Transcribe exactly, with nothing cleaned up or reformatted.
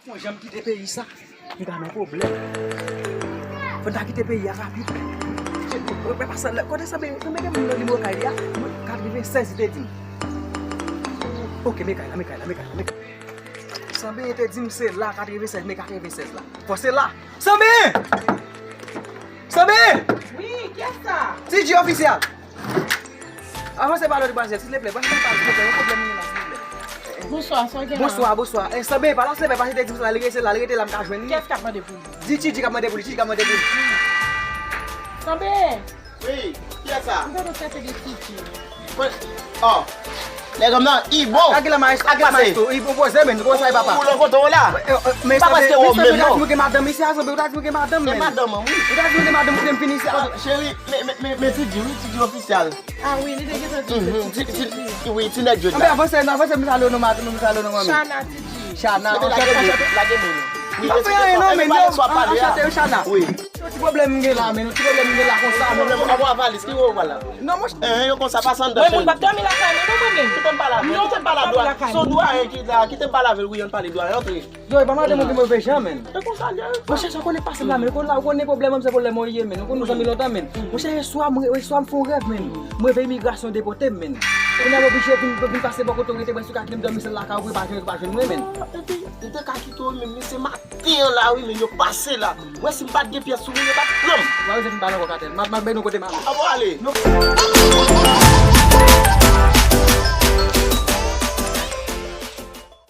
Mwen janm kite peyi sa, m ta nan pwoblèm. Fò n ta kite peyi a rapid. Mwen pa sa, kote sa, men, men gen moun nan nimewo kay li a, katreven sèz li te di m. Ok, men kay la, men kay la, men kay la, men kay la. Sanben te di m se la, katreven sèz, men katreven sèz la. Fò se la. Sanben! Sanben! Wi, kiyès sa? T J Official. Avanse pa lòt bwazèl, silvouplè. Pase nan paj, silvouplè. Yon pwoblèm mwen la, silvouplè. Bonswa, sa w gen la? Bonswa, bonswa. Eh, Sanben, pa la, silvouplè, pase te di m sa, li rete la, li rete la, m ka jwenn li. Kiyès k ap mande pou li? Di T J k ap mande pou li, T J k ap mande pou li. Sanben! Wi, kiyès sa? M ta dwe trete de T J. Mwen, oh. Nèg nan, i bon. Ak la maestro, ak la maestro. I bon poze, men, kòman sa ye, papa? Ou lan kote w la? Eh, eh, men pa paske ou menm non. Ou ta di m gen madanm isi a, Sanben, ou ta di m gen madanm, men. Gen madanm, wi. Ou ta di m gen madanm, kote m vin isi a. Cheri, men, men, men, men T J, wi, T J Official. Ah wi, li te gentan di se ti, ti, ti, ti, wi, ti nèg jodi la. Anben, avanse, non, avanse, m salye w non, madanm, m salye w non, manmi. Chana, T J. Chana, lage men, lage men. Wi, pa fè anyen non, men, yo, anchante, yo, Chana. Wi. Yon ti pwoblèm m gen la, men, yon ti pwoblèm m gen la konsa, men. Pwoblèm, anba valiz, ki wè w pral la? Non, monchè. Eh, yo konsa, pase anndan. Mwen, moun p ap dòmi lakay mwen, non, mwen menm. Kite m pale avè l, kite m pale a dwayen. Se yon dwayen ki la, kite m pale avè l, wi, ann pale dwayen, antre. Yo, e pa madanm mwen ki move jan, men. E konsa l ye. Monchè, sa w konnen pase m la, men. Ou konnen la, ou konnen pwoblèm mwen, se pwoblèm mwen ye, men. Ou konnen nou zanmi lontan, men. Monchè, yè swa, mwen, yè swa m fè yon rèv, men. Mwen rive imigrasyon depote m, men. Kounye a m oblije vin, vin pase bò kote w rete, mwen sou ka kite m dòmi sèl lakay ou, pou pa jan yo pa jwenn mwen, men. Epi, m te ka kite w, men, men se maten an la, wi, men yo pase la. Mwen, si m pa t gen pyès sou mwen, yo t ap pran m. Mwen, se m pale ankò, Katèl. M ap, m ap bay nou kote m ale. Abo ale. Non.